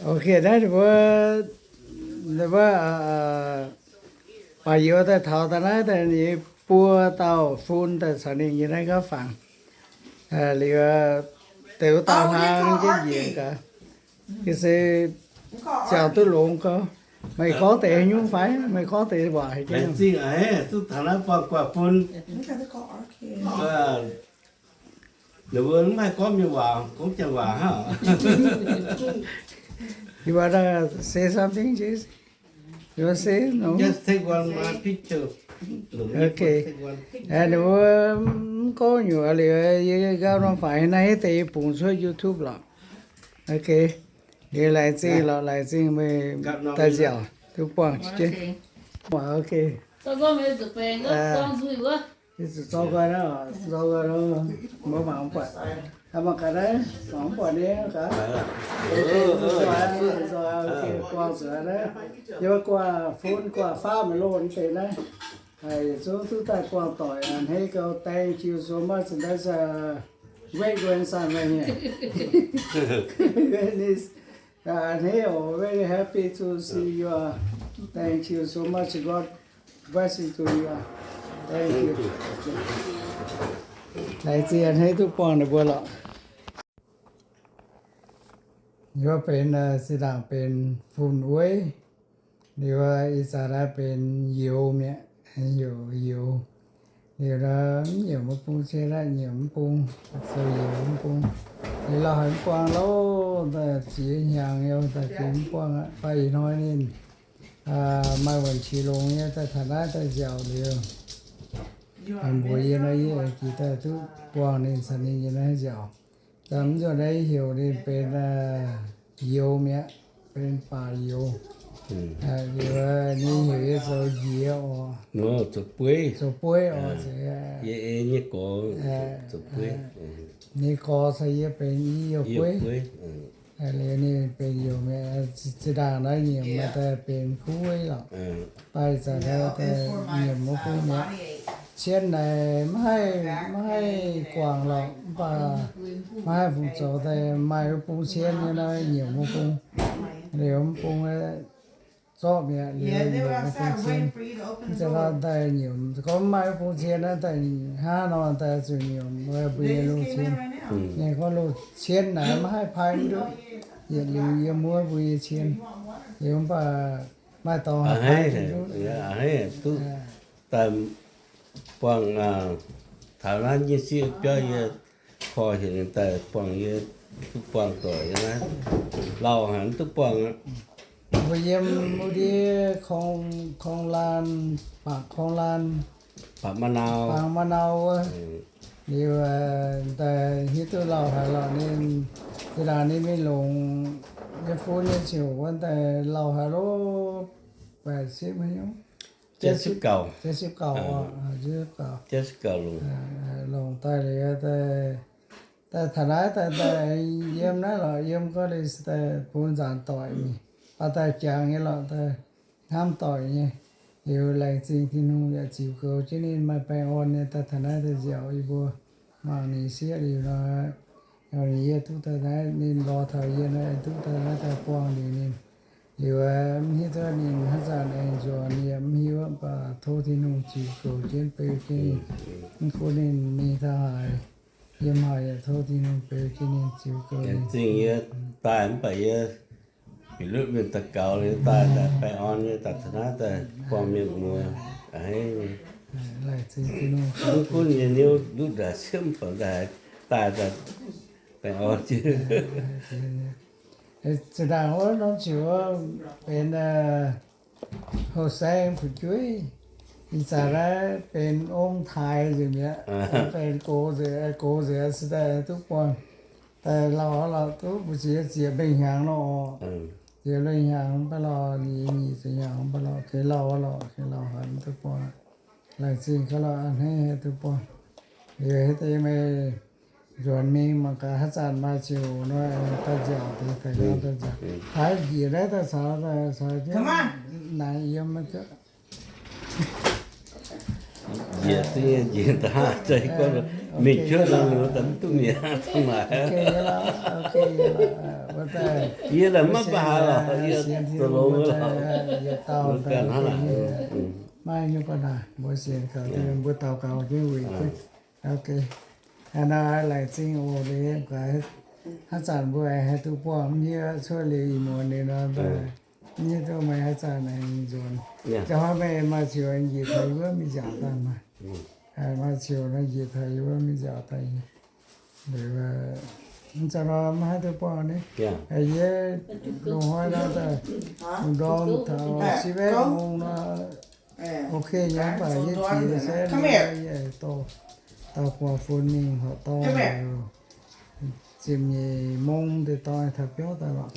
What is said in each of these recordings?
Ok, naaiv ninh mbuo, ninh mbuo, aa, baac youz daaih taux daaih naaiv daaih ninh buo dauh fun daaih caux ninh nyei naaiv gauv fangx. Liuz, deix wuov dauh hlaang jienv njiec gaax. Ga'se ziangh duqv longx gau. Meih gorngv deix haaix nyungc fai? Meih gorngv deix waac haaix nyungc? Laengz zingh aqv, duqv taux naaiv buangh guaax fun. Ninh mbuo mv haih gorngv mienh waac, gorngv janx waac hnangv. You wanna say something, Jesse? You wanna say no? Just take one more picture. Okay. Ninh mbuo mv gorngv nyungc liuz, yie gauh norm faix naaiv deix yie bungx cuotv YouTube lorqc. Ok. Liuz laengz zingh lorqc, laengz zingh meih daaih nziaauc duqv buangh jienv. Ok. Yie zuqc zorqv nqoi naaiv, zorqv nqoi nor, mbuo mangc mv buatc. Mangc gaax naaiv, mangc mv buatc nyei gaax. Nzoih, nzoih, ok, buangh zuqc naaiv. Yie guaax fun guaax fav maiv loz deix naaiv. Yietc zungv duqv daaih buangh doic, a'hneiv gau, thank you so much. That's a great grandson right here. Very nice. A'hneiv, oh, very happy to see you. Thank you so much. God bless you to you. Thank you. Laengz zingh a'hneiv duqv buangh ninh mbuo lorqc. Yie benx, zinh ndaangc benx fun-weiv, liuz ih zanc naaiv benx youz mi'aqv, heuc youz. Liuz nor, mv nyiemc wuov bung cien aqv, nyiemc wuov bung, zoux youz wuov bung. Liuz lauh haic mv buangh loh, ziex hnyangx yaac daaih ziex mv buangh aqv. Fai ih hnoi ninh maaih wuonh qiex longx nyei, daaih taux naaiv daaih nziaauc liuz, mbuox yie nor, yie jiex daaih duqv buangh ninh caux ninh nyei naaiv nziaauc. Daaih mv nzunc naaiv heuc ninh benx youz mi'aqv, benx baac youz. Liuz ninh heuc yie zoux njiec oc, zoux bueiv oc. Yie nyei gorx zoux bueiv. Ninh gorx caux yie benx i youz bueiv. Liuz ninh benx youz mi'aqv. Zinh ndaangc naaiv nyiemc maaih daaih benx kuv weiv lorqc. Baac ih zanc daaih nyiemc wuov bung mi'aqv. Cien naaic maiv haih, maiv haih guangc lorqc, mv baac maiv haih fungc zoux daaih maaih wuov bung cien nyei nor, nyiemc wuov bung. Liuz mv bung zorqv mi'aqv, liuz nyiemc wuov bung cien. Mv zeiz nor daaih nyiemc, gorngv mv maaih wuov bung cien naaiv daaih hnangv nor daaih zuqc nyiemc mbuo nyei loz-cien. Ninh gorngv loz-cien naaic maiv haih paaiv mv duqv, yietc liuz yiem wuov mbuo nyei cien. Liuz mv baac maaih dorngx haih paaiv mv duqv. Duqv daaih buangh taux naaiv nyei sieqv biauv yie korv heuc ninh daaih buangh yie, duqv buangh doic yie naaiv. Lauh haic mv duqv buangh aqv. Mbuo yiem wuov ndiev korng-laan, bangc korng-laan, bangc maa nau, bangc maa nau wuov. Liuz daaih hiuv duqv lauh haic lorqc, ninh zinh ndaangc ninh mingh longc nyei fun nyei ziouc wuov daaih lauh haic loh, แปดสิบ haaix nyungc, เจ็ดสิบเก้า เจ็ดสิบเก้า oc, เจ็ดสิบเก้า longc. Longc daaih liuz daaih, daaih taux naaiv daaih, daaih yiem naaiv lorqc, yiem college daaih bun nzaanx doic mingh, baac daaih jangx nyei lorqc, daaih hnamv doic nyei. Liuz laengz zingh Tin-Hungh yaac ziux goux jienv ninh maaih baengh orn nyei daaih taux naaiv daaih nziaauc yie mbuo. Mangc ninh sieqv liuz nor, ninh yie duqv daaih naaiv, ninh lorz taux yie nor, duqv daaih naaiv daaih buangh liuz ninh. Liuz mv hiuv duqv ninh haaix zanc aengx nzuonx, yie mv hiuv, mv baac tov Tin-Hungh ziux goux jienv beu jienv ninh. Mv gunv ninh mingh taux haaix, yiem haaix yaac tov Tin-Hungh beu jienv ninh, ziux goux ninh. Zingh yie daaih mv baac yie bieqc lutv mienh daux gaux liuz daaih, daaih baengh orn nyei daaih taux naaiv daaih buangh mienh muoz a'hneiv nyei. Mv gunv yie niuv lutv ndaangc siemv fangx daaih, daaih daaih baengh orn jienv. Zinh ndaangc wuov norm ziouc benx houh saeng fu'jueiv, ih zanc naaiv benx ong-taaix nzengc mi'aqv. Benx gox nzengc, gox nzengc se daaih duqv buangh daaih lauh lorqc, duqv mbu'ziex ziepc mengh hnyangx nor oc. Ziepc mengh hnyangx mv baac lorqc, nyic, nyic ziepc hnyangx mv baac lorqc, gengh lauh lorqc, gengh lauh haic mv duqv buangh. Laengz zingh gaax lorqc, a'hneiv haih duqv buangh. Liuz haaix deix meih nzuonx mingh mangc gaax haaix zanc maaih ziouc nor, daaih nziaauc deix daaih nziaauc. Taaix njiec naaiv daaih caux, caux jienv naaic yiem maiv duqv. Njiec duqv nyei, njiec daaih zei gorngv mingh cuotv nor, ninh mbuo daaih mv duqv mi'aqv, daaih maaiz. Yie daaih maiv baac haaix lorqc, yie zoux longx wuov lorqc. Mbuo ganh hnangv naaic. Maiv nyungc, mbuo sienx kaux Tin, mbuo daux gaux jienv weic duqv. Hnangv naaiv laengz zingh oc. Haaix zanc mbuo haih duqv buangh mv hiuv, cuotv liuz ih muonz ninh nor, mv hiuv duqv meih haaix zanc aengx nzuonx. Jauv hnoi meih maaih ziouc njiec taux yie wuov mingh nziaauc daaih maah. Maaih ziouc nor njiec taux yie wuov mingh nziaauc daaih. Liuz, mv zauh nor maiv haih duqv buangh ni. Yie lungh hnoi nor daaih, lungh ndorm taux สิบเอ็ดโมง nor, ok nyei, mv baac yie jiex se nor yie dorh dauh guangc fun mingh horqc dorngh, ziepc nyeic mong deix dorngh taux biauv daaih lorqc.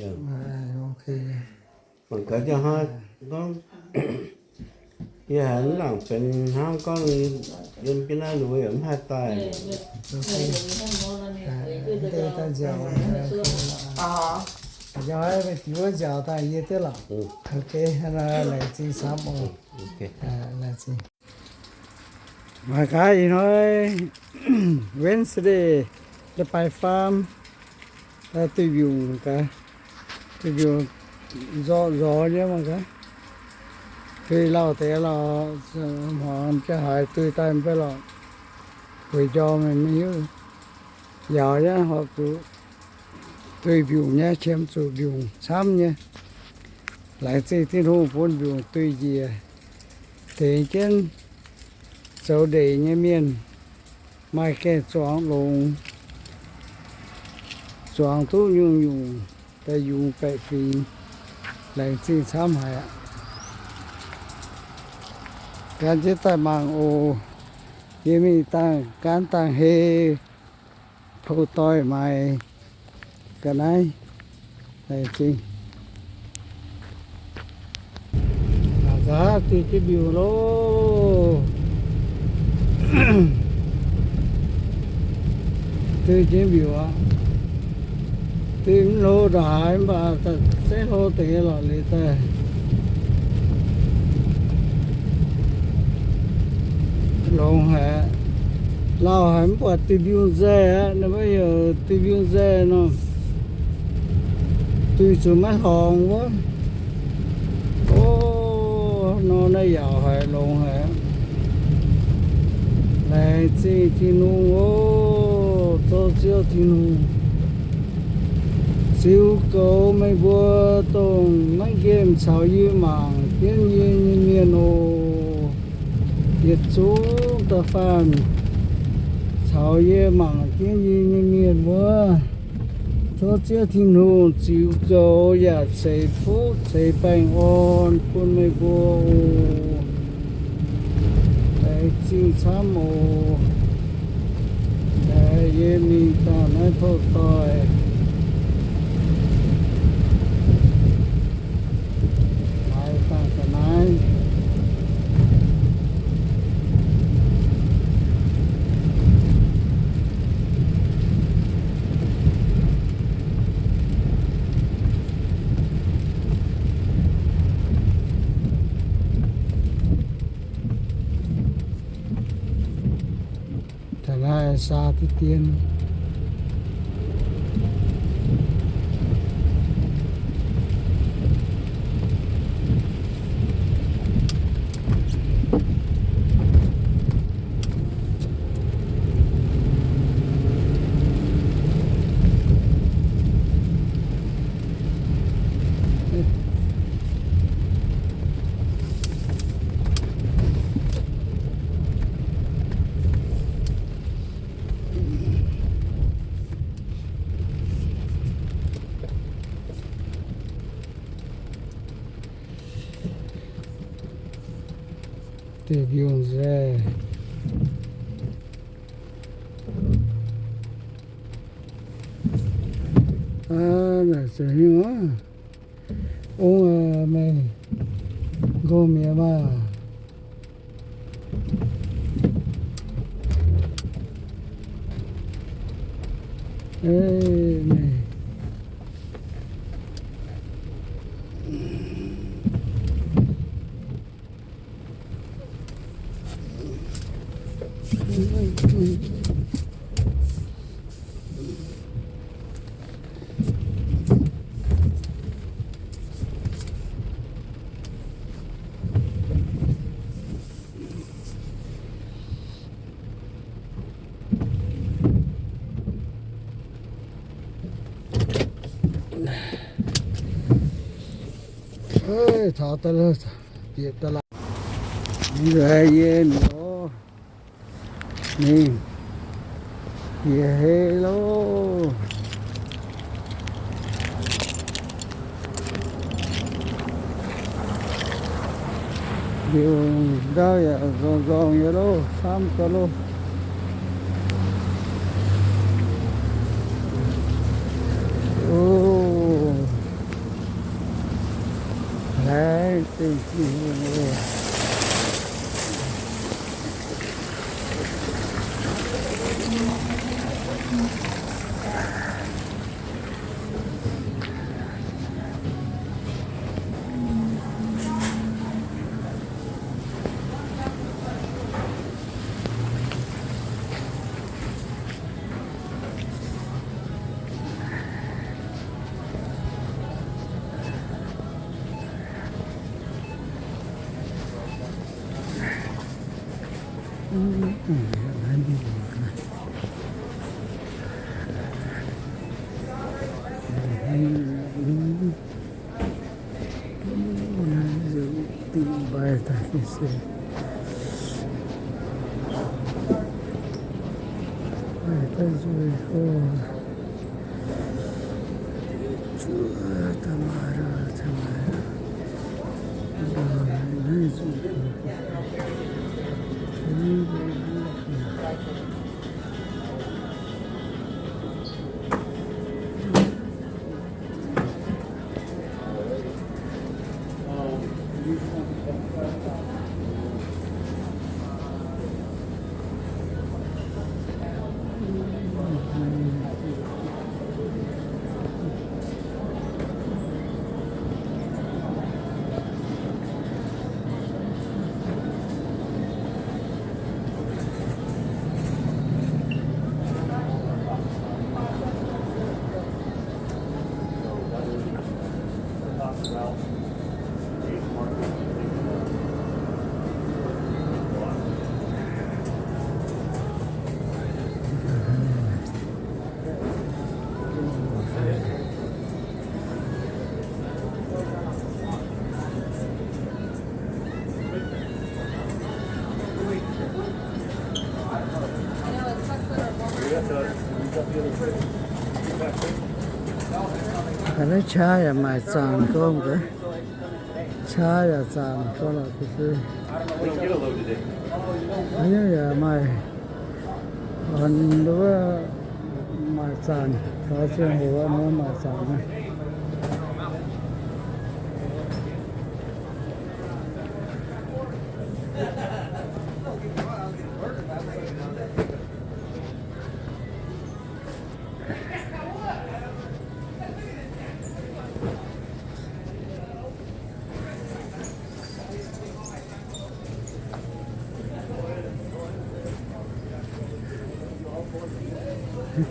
Ok nyei. Mangc gaax jauv hnoi gorngv yie haiz mv nangc benx hnangv gorngv yiem jienv naaiv ninh mbuo yaac mv haih daaih. Jauv hnoi meih jiez wuov nziaauc daaih yie duqv lorqc. Ok, laengz zingh camv oc. Laengz zingh. Mangc gaax ih hnoi Wednesday, da'baaix faam, duih mbiungc gaax, duih mbiungc nzorqc nzorqc nyei mangc gaax. Duih lauh deix lauh, hmuangx jaa haaix duih daaih mv bei lorqc. Weic njormh mienh maiv hiuv, yaauc nyei horpc zuqc duih mbiungc nyei, qiemx zuqc mbiungc camv nyei. Laengz zingh Tin-Hungh bun mbiungc duih njiec, tengx jienv zoux ndeic nyei mienh maaih gaengh zuangx longx, zuangx duqv nyungc-nyungc daaih yungz baeqc fingx. Laengz zingh camv haic aqv. Gan jienv daaih mangc oc. Yie mingh dangh gaanv dangh hei pou doix maaiz ga'naaiv. Laengz zingh. Aav, duih jienv mbiungc loh. Duih jienv mbiungc aqv. Duih mv hlo ndongc haaix mv baac se hlo deix lorqc liuz daaih. Longx haic. Lauh haic mv buatc duih mbiungc nzaih aqv. Ninh mbuo heuc duih mbiungc nzaih nor, duih zuqc maiv hlorngx wuov. O, nor naaiv yaauc haic, longx haic. Laengz zingh Tin-Hungh oc. Tov Ziouv Tin-Hungh ziux goux meih mbuo dongh maiv nqemh caux yie mangc jienv yie nyei mienh oc. Yietc zungv da'faanh caux yie mangc jienv yie nyei mienh wuov, tov Ziouv Tin-Hungh ziux goux yaac ceix fuqv ceix baengh orn bun meih mbuo oc. Laengz zingh camv oc. Yie mingh dangh naaiv tov doix, haaix dangh ga'naaiv. Taux naaiv saa diqv dien. Deic-bung se aa, naaic ziouc nyungc aqv. Ong, meih nqorngv mi'aqv maah. Meih Taux daaih, bieqc daaih laaix. Ninh nzueic yie mingh oc. Ninh bieqc hei loh. Liuz ndau yaac nzorng nzorng nyei loh, camv gau loh. O, laengz zingh Tin-Hungh oc. Ga'naaiv qaqv yaac maaih zanc gorngv, qaqv yaac zanc gorngv lorqc, ga'naaiv yaac maaih, maaih zanc, taux ziangh hoc maaih zanc.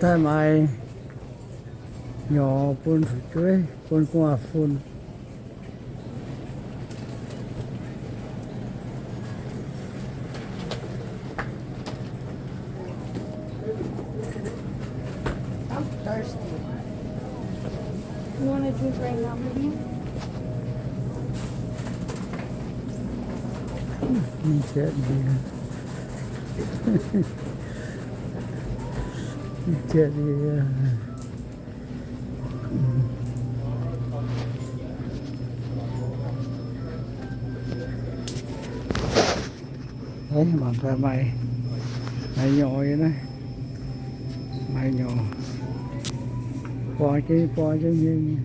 Daaih maaiz nyorx bun fu'jueiv, bun gu'nguaaz-fun. I'm thirsty. You want a drink right now, baby? Mingh jatv ndie. Mingh jatv ndie. Mangc gaax, maaih, maaih nyorx nyei naaiv, maaih nyorx, borngz jienv, borngz jienv hmien nyei.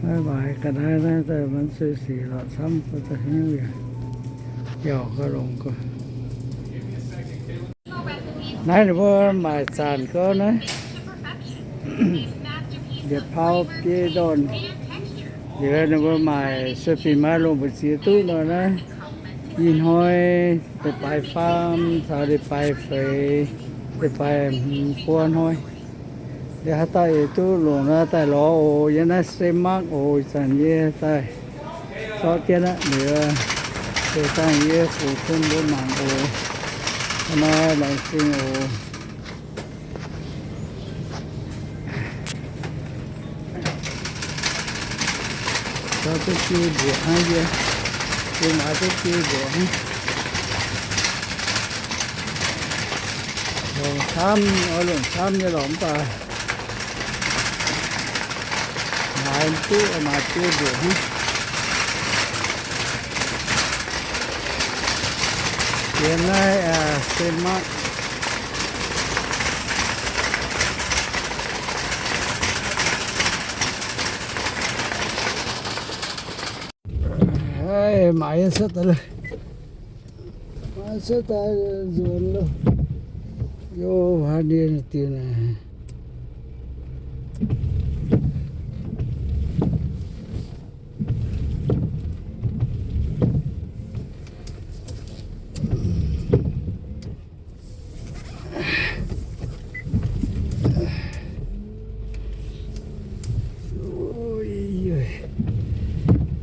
Maiv maaih ga'naaiv naaiv daaih maiv sueih sic lorqc, camv daaih hnyouv yaac biauc gau longx gau. Naaiv ninh mbuo maaic zanc gau naaiv, yietc pau biei ndorn. Liuz ninh mbuo maaic sueih binc maaih lungh mbu'ziex duqv nor naaiv, Ih hnoi leiz-baaix faam caux leiz-baaix feix, leiz-baaix hmz buo hnoi. Yie haaix dauh eix duqv longc nor daaih lorz oc. Yiem naaiv se makv oc. Ih zanc yie daaih zorqv jienv aqv. Liuz se dangh yie fungx bun mbuo mangc oc. Hnoi laengz zingh oc. Zorqv duqv biei mbuoqc hnangv yie. Yie maaiz duqv biei mbuoqc hnangv. Longc camv, oix longc camv nyei lorqc mv baac maaiz duqv, maaiz biei mbuoqc hnangv. Yiem naaiv se makv. Maaiz cuotv daaih lorqc. Maaiz cuotv daaih nzuonx lorqc. Yo, haaix ndie diuh naaic.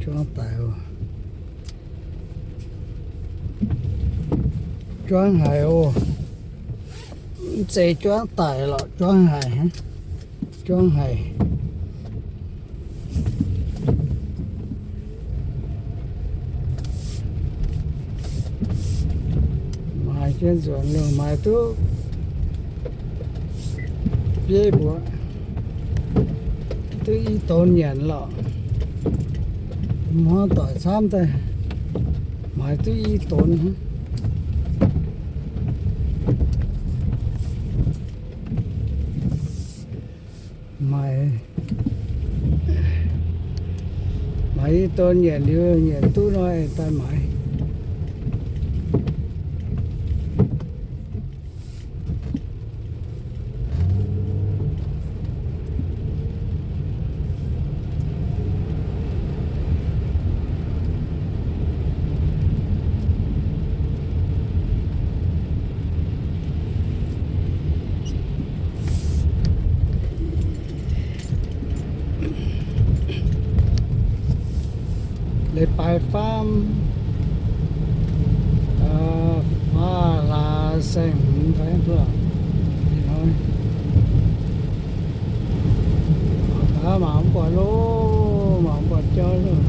Juangv daic oc. Juangv haic oc. Mv zeiz juangv daic lorqc, juangv haic, juangv haic. Maaiz jienv nzuonx loh, maaiz duqv biei mbuoqc, duqv i donx nyanc lorqc. Hnoi doic camv daaih, maaiz duqv i donx hnangv. Maaiz, maaiz i donx nyanc liuz, nyanc duqv nor daaih maaiz. Leiz-baaix faam, faah hlaax saeng-hmz fai duqv ih hnoi. Mangc mv buatc loh, mangc mv buatc jauv loh.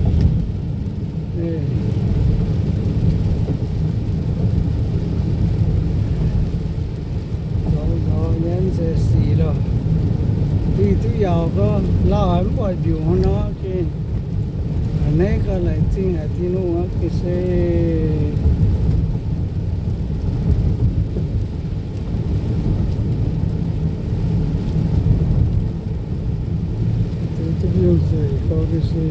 Nzorz nzorz nyei se sic loh. Duqv duqv yaauc gorngv lauh haic mv buatc mbiungc nor gengh. A'hneiv gauh laengz zingh haic Tin-Hungh aqv gengh se. Duqv duqv mbiungc zuic gorngv gengh se.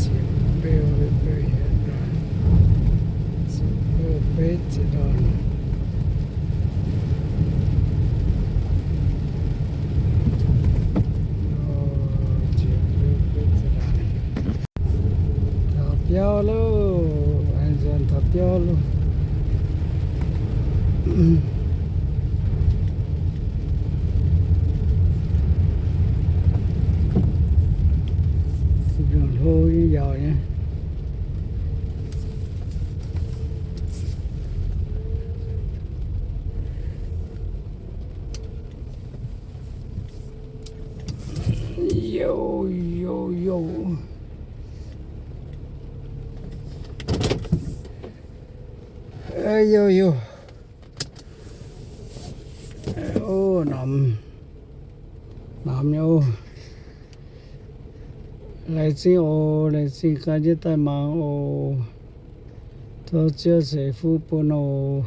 Ziepc beu, beu hietc ndorm, ziepc beu betv ziepc ndorm. Taux biauv loh, aengx nzuonx taux biauv loh. Hlo nyei yaauc nyei. Youh, youh, youh. Youh, youh. Ov, Namx, namx nyei oc. Laengz zingh oc, laengz zingh gan jienv daaih mangc oc. Tov Ziouv ceix fuqv bun oc.